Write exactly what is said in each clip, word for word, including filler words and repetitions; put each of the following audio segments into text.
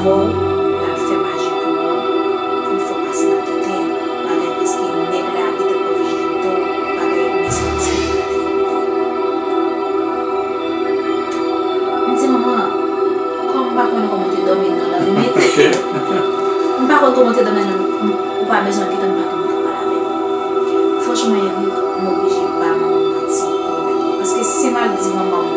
Bon, l ap fè maji pou ou, pou l fè w pase nan tenten bagay, paske nèg la gentan pran vijinite w, bagay, men se paske li gate w. M di, manman, kòm m pa konnen kòman w te dòmi nan lannuit, m pa konn kòman w te dòmi nan, ou pa bezwen kite m pa konn pale avè w. Franchman, Eric, m oblije ba manman m manti pou mwen. Paske si m al di manman m,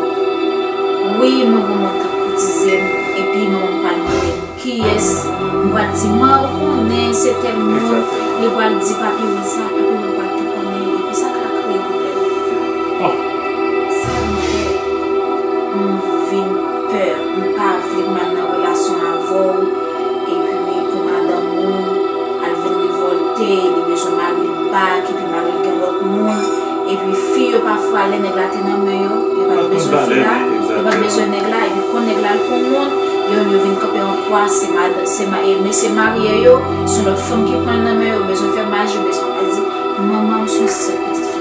wi, mwen gen yon moun k ap koutize m, epi manman m pral mande m kiyès, m pral di, man, ou konnen, se tèl moun, li pral di papi Wil sa, papi Wil pral tou konnen, epi sa ka kreye pwoblèm. Sa m fè, m vin pè, m pa vle m al nan relasyon avè w, epi pou madanm ou al vin revòlte, li bezwen mari l bak, epi mari l gen lòt moun, epi fi yo pafwa lè nèg la te nan men yo, yo pa t bezwen fi la, yo pa t bezwen nèg la, epi kon nèg la al pou moun, yo, yo vin kanpe an pwa, se mad-, se ma-, e mesye marye yo, se lòt fanm ki pran l nan men yo, yo bezwen fè maji, yo bezwen fè di, manman m se yon sèl pitit fi.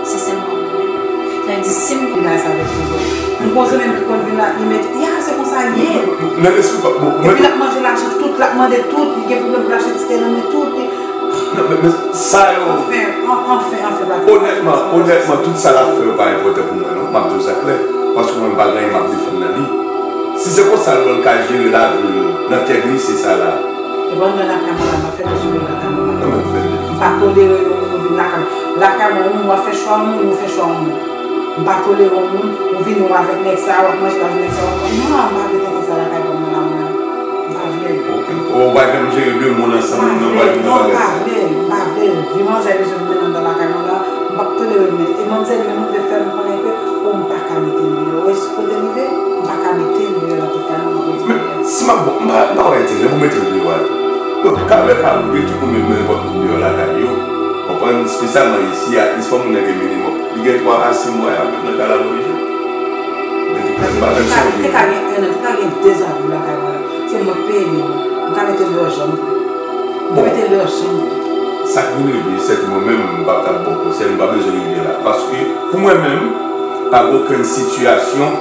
Se sèlman mwen menm. Sa vle di, si m konn bagay sa avèk Tizò. M konn se menm ki konn vin la, li mete, ya, se konsa l ye. Nan lespri pa, bon, epi l ap manje lajan tout, l ap mande tout, li gen pwoblèm pou l achte ti tè nan men tout. Li... Non, men, men sa yo... Anfen, an-, anfen, anfen, pa... Onètman, onètman, tout sa l ap fè yo pa enpòtan pou mwen, non. M ap di w sa klè. Paske mwen, m pa gen anyen m ap defann nan li. Si se konsa l wè l ka jere lavi l nan tèt li, se sa la. E bon, nan lakay mwen la, m ap fè bezwen lakay mwen la. Nan men fè. M pa tolere yo pou yo vin lakay mwen. Lakay mwen, yon moun w ap fè chwa yon moun, ou fè chwa yon moun. M pa tolere yon moun, ou vin ou avèk nèg sa, w ap manje lajan nèg sa, w ap... Non, m pa vle tenten sa lakay mwen la, mwen. M pa vle l. Ok. Ou pa janm jere de moun ansanm, non, pa janm nan bagay sa. Non, m pa vle l, m pa vle l. Vin manje bezwen vin anndan lakay mwen la, m p ap tolere l, men. E manmzèl menm rive fè m konnen ke, o, m pa ka mete l deyò. Ou wè kote l rive? M pa ka mete l deyò nan tout kay mwen, m ap di. Men, si m ap bon, m pa, m pa wè enterè pou mete l deyò a tou. Bon, ka wè ka rive tou pou met nenpòt moun deyò lakay yo. Konprann, espesyalman isi a, isi fò moun nan gen minimòm. Li gen twa a sis mwa y ap viv nan kay la pou li jwe. Men li pa menm sonje. Te ka gen en an, te ka gen de zanvi lakay mwen la. Se mwen k peye li. M ka mete l deyò jan m vle. M ka mete l deyò jan m vle. Sa k vin rive, sèt mwen menm, m pa t ap ba w konsèy, m pa bezwen rive la. Paske, pou mwen menm, pa gen okenn sitiyasyon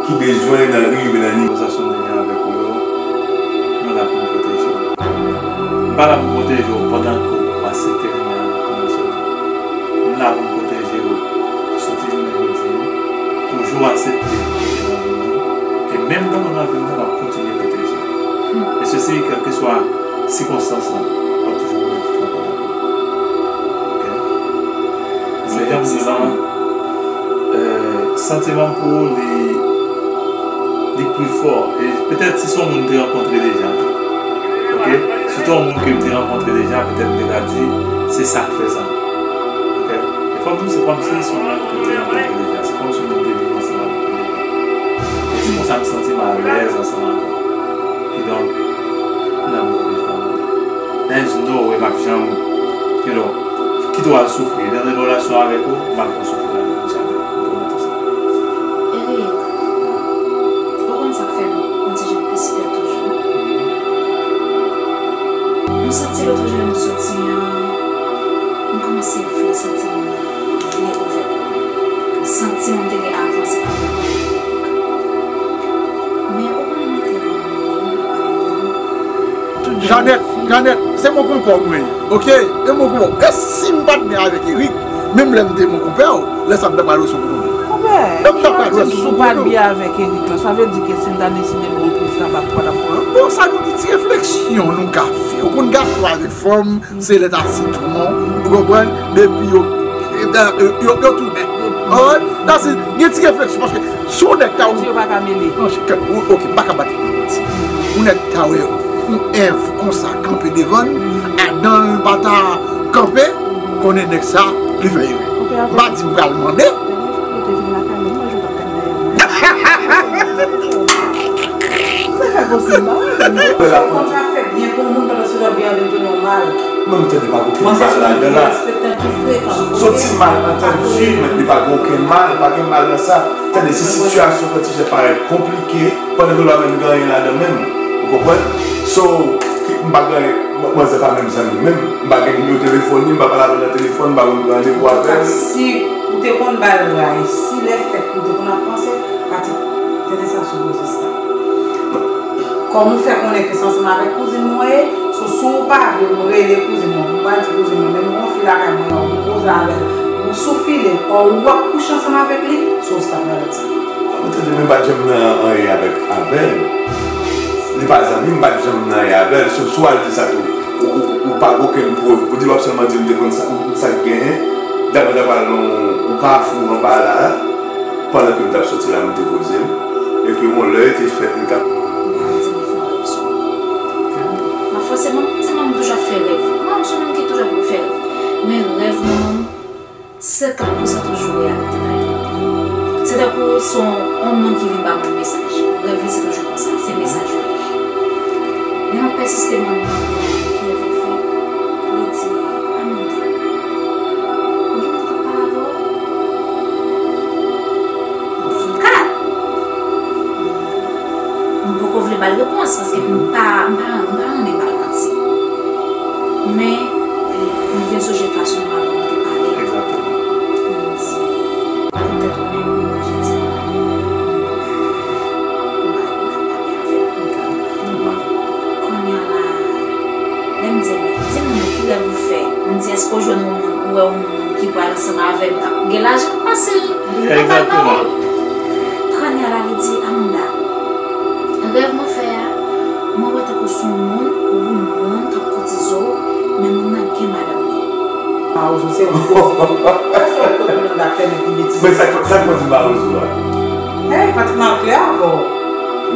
ki bezwen nan rive nan nivo sa sou moun nan avèk ou yo. Mwen la pou m pwoteje w. M pa la pou m pwoteje w pandan ke w pa sèten nan relasyon an. M la pou m pwoteje w. Soti jounen jodi a, toujou aksepte m nan vi w. E menm pandan nan vi w, m ap kontinye pwoteje w. E sesi, kèlkeswa sikonstans lan, w ap toujou konnen ki travay la. Ok? Se jan m di la, euh, santiman m pou ou, li, li pli fò. E petèt si se yon moun m te rankontre deja, ok? Si se yon moun ke m te rankontre deja, petèt m te ka di, se sa k fè sa. Ok? E fò m di w, se kòmsi se yon moun ke m te rankontre deja. Se kòmsi nou te viv ansanm avèk li deja. E se konsa m santi m alèz ansanm avè w. Kidonk, m nan move fwa. There's no way m ap janm, you know, kite w al soufri. Lè m nan relasyon avèk ou, m ap fè w soufri avèk ou, jamè. M pwomèt ou sa. Eric, ou konn sa k fè m yon ti jan plis pè toujou? M santi lòt jou lè m soti an, m kòmanse vle santi m vle ouvè kò m. Santiman m te gen avan, se pa menm. Men ou konnen mwen te renmen li, m pa renmen li. Janèt, Janèt, se mon konpò mwen ye, ok? E mon konpò. E si m pa t byen avèk Eric, menm lè m te mon konpè w, lè sa m ta pral wè sou konpò. Konpè, lè m ta pral wè sou konpò. Si w pa t byen avèk Eric la, sa vle di ke si m ta deside pran plis tabak, ou pa t ap pran? Bon, sa nou di ti refleksyon nou ka fè. Ou konn gason avèk fanm, se lèt a sitwon, ou konprann? Depi yo, yo, yo, yo tounen. Alright? That's it. Gen ti refleksyon, paske si yon nèg ta... Di yo pa ka mele. Non, se ke, ou, ok, m pa ka bat li manti. Yon nèg ta wè yon èv konsa kanpe devan l, adan l pa ta kanpe, konnen nèg sa, li fè erè. M pa di m pral mande. Ou te vin lakay mwen, mwen, je pa pèn dèyè mwen. Sa fè posib, non? Ou konn sa fè byen pou moun, pandan se tan byen an vin tounen yon mal. Mwen, m tande pa gen okenn mal ladan la. Se yon ti mal antandi, men li pa gen okenn mal, pa gen mal nan sa. Tande, si sitiyasyon pran ti jan parèt konplike, pandan ke l pa menm gen anyen ladan menm. Ou konprann? So, ki, m pa gen anyen, mwen, manzè pa menm zanmi m menm. M pa gen nimewo telefòn li, m pa pale avè l nan telefòn, m pa konn pran randevou avè l. Si ou te konn ba l ray, si lèfèt ke ou te konn ap panse, pati tenten sa sou gwo zis la. Kòman w fè konnen ke se ansanm avèk kouzin mwen ye? So, si w pa vle pou m rele kouzin mwen, pou m pral di kouzin mwen, menm yon fi lakay mwen la, ou poze avè l, ou sou file l, ò, ou ap kouche ansanm avèk li, so, stop nan lòt sa. Mwen tande, men m pa t janm nan anyen avèk, avè l. Li pa zanmi m, m pa t janm nan anyen avè l. So, si w al di sa tou, ou, ou, ou pa gen okenn prèv. Ou di w ap sèlman di m te konn sa, ou, ou sa k genyen. Dam nan ta pral nan yon kafou anba la, pandan ke m t ap soti la, m te poze m. Epi yon lè te fèt, li t ap. Mwen di m fè yon rèv sou ou. Mwen fòseman, se mwen menm toujou ap fè rèv. Mwen menm se yon moun ki toujou ap fè rèv. Men rèv mwen menm, senkant pousan toujou reyalite pa gen. Se tankou se yon, yon moun ki vin ba mwen mesaj. Rèv li se toujou konsa, se mesaj yo ye. Men mwen pèsiste mande ki rèv li fè. Li di, Amanda, ou gen moun k ap pale avè w? Mwen fè kat. M poko vle ba l repons, paske m pa, m pa, m pa renmen ba l manti. Men, m vin sonje fason madanm mwen te pale a. Egzakteman. M di, poutèt ou menm, mwen je di, m pa, m pa renmen pale avè l. Kounye a la, lè m di, men, di m non, ki rèv ou fè? M di, èske w jwenn yon moun, ou wè yon moun ki pral ansanm avè m, k ap gen lajan pase l, k ap al mari? Kounye a la, li di, Amanda, rèv mwen fè a, mwen wè tankou se yon moun, ou yon moun k ap koutize w, men moun nan gen madanm li. Mawozo, se yon gwo, se yon gwo moun nan fè men ki betiz. Men sa, sa k fè w di Mawozo a? Hey, Patrick, m al klè avè w.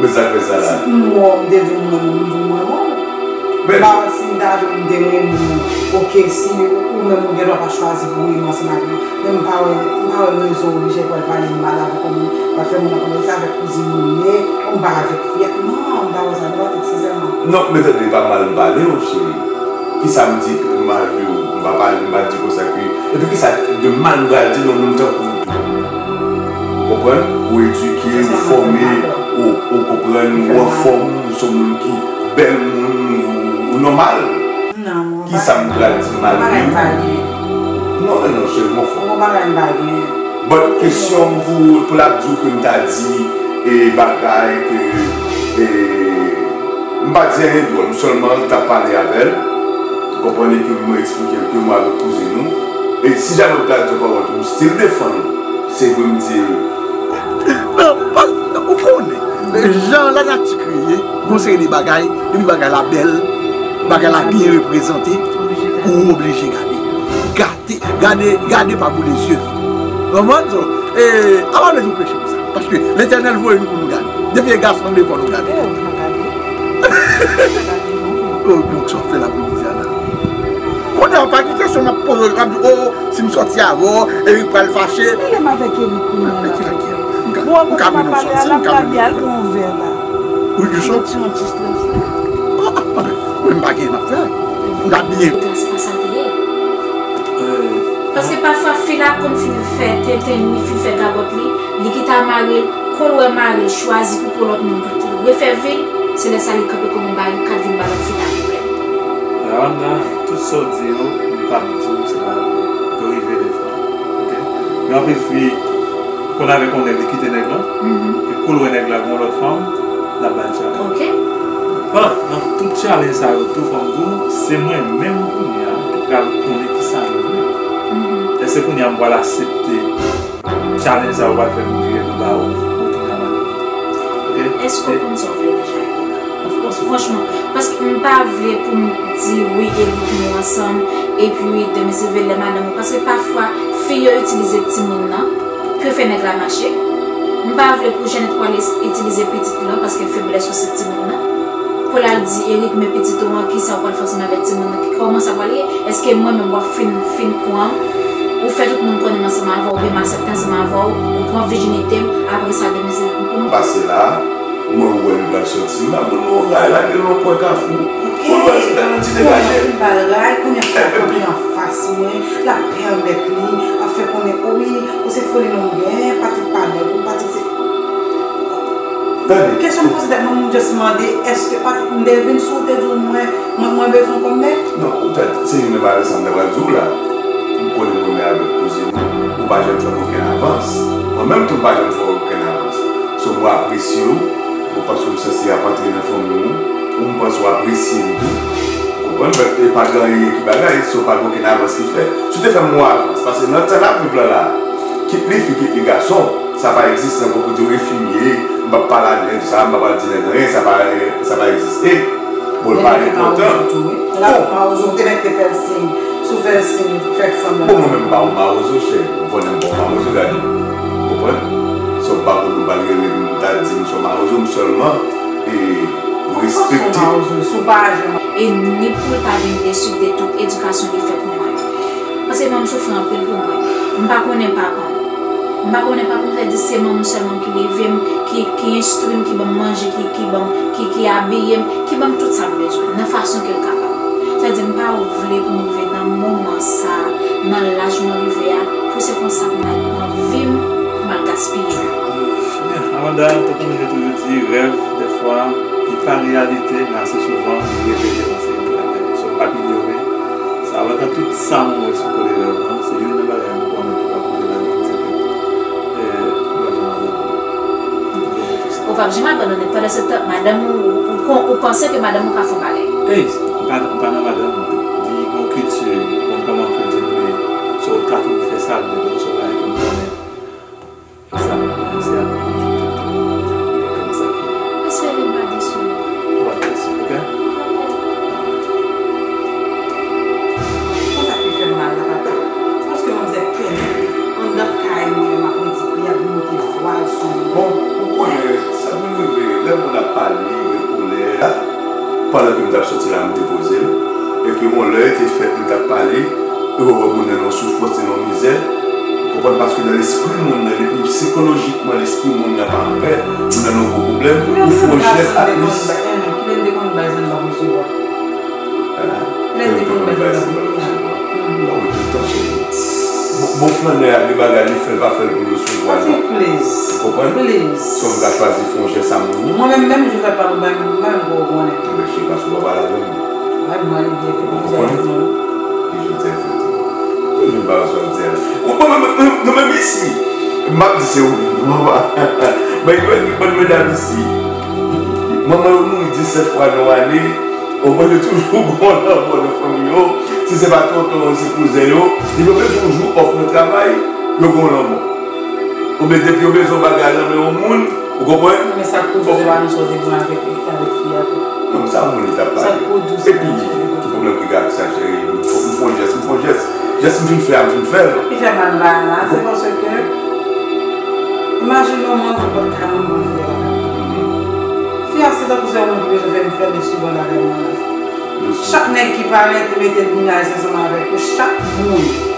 Men sa k fè sa la? Si m wè w, m te di w mwen, m di w mwen, bon. Men m pa wè si m ta di w m te renmen w. Oke, si ou menm ou gen dwa pa chwazi pou w renmen ansanm avè m. Men m pa wè, m pa wè rezon w oblije pral pale mal avèk yon moun, w ap fè moun nan konnen se avèk kouzin ou ye, ou m pa avèk fi a. Non, m pa wè sa, m pa avèk, sensèman. Non, men tande, pa mal m pale w, cheri. Kisa m di mal de ou? M pa pale, m pa di konsa ke. Epi kisa de mal m pral di nan moun tankou w tou? Ou konprann? Ou edike, ou fòme, ou, ou konprann, ou anfòm, ou se yon moun ki bèl moun, ou, ou nòmal. Kisa m pral di mal de ou? Non, men non, cheri, m anfòm. But kesyon pou, pou l ap di w ke m ta di, e, bagay ke, e, m pa di anyen dwòl, m sèlman t ap pale avè l, ou konprann, epi mwen eksplike l ke mwen avèk kouzin ou. E si jamè m ta di yon pawòl tou, m still defann ou. Se vre m di l. Non, pa, ou konnen, jan lanati kreye, gon seri de bagay, depi bagay la bèl, bagay la byen reprezante, ou oblije gade. Gade, gade, gade pa boule zye. Konprann? So, e, a pa bezwen preche pou sa. Paske Letènèl voye nou pou nou gade. Depi e gason nou devan nou gade. Oh, donk sa w fè la pou mizè la. Kounye a, pa gen kesyon m ap poze w, m ap di, oh, si m sòti avè w, Eric pral fache. Ki lè m avèk Eric kounye a la? Bon, m ka mennen w sòti, m ka mennen w. Al pran yon vè la. Wi, Jisou. Mete yon ti strès la. Ah, ah, ah, men m pa gen m ap fè. M t ap byen. Gras pa sa te ye. Paske pafwa fi la konn fin fè tenten li, fin fè gagòt li, li kite a mari l, kou l wè mari l chwazi pou pran lòt moun pou refè vi l, se lè sa li kanpe kòm yon barikad vin ba lòt fi la pwoblèm. Amanda, tout sa w di yo, m p ap di w se pa vre. Yo rive dèfwa. Oke? Gen anpil fi konn avèk yon nèg, li kite nèg lan, e kou l wè nèg la gen yon lòt fanm, l ap ba l challenge. Oke. But, nan tout challenge sa yo tou, fò m di w, se mwen menm kounye a ki pral konnen kisa m vle. Èske kounye a m pral aksepte challenge sa yo pral fè m vire do ba ou, ou tounen a mari. Oke? Èske w konn sa w vle deja, Eric? Of course. Franchman, paske m pa vle pou m di wi, Eric, nou ansanm, epi demen se vle lè madanm ou. Paske pafwa, fi yo itilize timoun nan pou yo fè nèg la mache. M pa vle pou Jeannette pral es-, itilize pitit lan, paske feblès ou se timoun nan. Pou l al di Eric, men pitit ou an, kisa w pral fè ansanm avèk timoun nan? Kòman sa pral ye? Èske mwen menm w ap fin, fin pran m? Ou fè tout moun konnen m ansanm avè w, oubyen m aksepte ansanm avè w, ou pran vijinite m, apre sa demen se pou nou. Pase la, mwen wè li pral sòti, m ap moun yon ray, lage l yon kwen kafou. Pou l wè si ta nan ti degaje. Kounye a fin ba l ray, kounye a sa kanpe anfas mwen, l ap pèmèt li, ap fè konnen, o wi, ou se foli non m gen, Patrick pa nèg ou, Patrick se Tande. Kesyon m poze tèt mwen, m just mande, èske Patrick m te vin si w te di w mwen, mwen, mwen bezwen w kòm nèg? Non, ou tèt, se youn nan bagay sa m ta pral di w la. M konnen mwen menm avèk kouzin ou, ou pa janm fè m okenn avans. Mwen menm tou, m pa janm fè w okenn avans. So, mwen apresye w, mwen panse w sanse ap antre nan fanmi w. Resi m tou. Ou konprann? But e pa gen anyen ki bagay, so pa gen okenn avans ki fèt. Si w te fè m yon avans, paske nan tan n ap viv la la, kit li fi, kit li gason, sa pa egziste ankò pou di w enfimye, m p ap pale a nèg sa, m p ap al di nèg anyen, sa pa, sa pa egziste. Bon, l pa enpòtan. Bon. Mawozo, ou te mèt te fè l siy. Si w fè l siy, fè l sanblan. Bon, mwen menm m pa yon mawozo, chè. Ou konnen m pa yon mawozo, gade. Ou konprann? So, m pa konn nou pral rele m, m ta di m se yon mawozo, m sèlman e respekte. E ni pou l ta vin desi de tout edikasyon li fè pou mwen. Paske manman m soufri anpil pou mwen. M pa konnen papa m. M pa konnen papa m, sa di se manman m sèlman ki leve m, ki, ki enstwi m, ki ban m manje, ki, ki ban m, ki, ki abiye m, ki ban m tout sa m bezwen, nan fason ke l kapab. Sa di m pa vle pou m rive nan moman sa, nan laj mwen rive a, pou se konsa pou m al pran vi m, pou m al gaspiye l. Amanda, tankou nou toujou di, rèv, dèfwa, li pa reyalite, men ase souvan, li revele nan seri de bagay. So, m p ap inyore sa. Avan tout sa mwen wè sou kote rèv lan, se youn nan bagay mwen konnen ki pa poze ladan, se ke, eh, mwen gen madanm. Ou p ap janm abandone. Pandan se tan, madanm ou, ou, ou, ou panse ke madanm ou ka fè yon bagay. Ey, m pa, m pa nan madanm mwen. Li gen yon kilti, m konn kòman kilti nou ye. So, ou ka toujou fè sa l vle, se yon bagay ke m konnen. Sa, se a nou. Espere m pa desi w. Ou pa desi, ok? Konsa ki fè m mal la, papa. Se paske manzè kenbe anndan kay mwen, m ap redi pri, ap monte vwal sou mwen. Bon, ou konnen, sa vin rive, lè moun ap pale, gen kolè. Pandan ke m t ap soti la, m te poze l. Epi, bon, lè te fèt, m t ap pale, epi w wè moun nan nan soufrans, li nan mizè. Ou konprann? Paske nan lespri moun nan, depi sikolojikman lespri moun nan pa anpè, moun nan nan gwo pwoblèm, ou fè yon jès at least. Kilè n te konn bay zam n ap resevwa? Kilè n te konn bay zam n ap resevwa? Non, wi, tout tan, cheri. Bon, bon flannè a, gen bagay li fè l pa fè l pou l resevwa, non. Ou konprann? So, m ka chwazi fè yon jès a moun. Mwen menm, menm jou fèt pa m, m pa menm ko konnen. Ebyen, cheri, paske w pa pale avè m. Ou konprann? Ki jou te fèt ou? Ki jou m pa resevwa l di a? Ou konprann, nou menm isi, m ap di se ou menm, non, papa. Men yo, gen bann medam isi. Manman yo mouri disèt fwa nan yon ane. Ou konprann, yo toujou gen yon lanmò nan fanmi yo. Si se pa tonton yo, se kouzen yo. Depi yo bezwen yon jou off nan travay, yo gen yon lanmò. Oubyen depi yo bezwen yon bagay nan men yon moun, ou konprann? Men sa k pou di se pa menm sa w te gen avèk, avèk fi a tou. Non, sa moun li t ap pale. Epi, ki pwoblèm ki gen ak sa, cheri? M fè yon jès, m fè yon jès. Jès m fin fè a, m fin fè l. Li fè mal la, la, se paske, imajine w, manje pòt kay mwen, manje la. Fi a, se tankou se yon moun ki bezwen fè m fè l souvan bagay nan la. Chak nèg ki parèt, li mete l nan laj ansanm avèk yo, chak moun.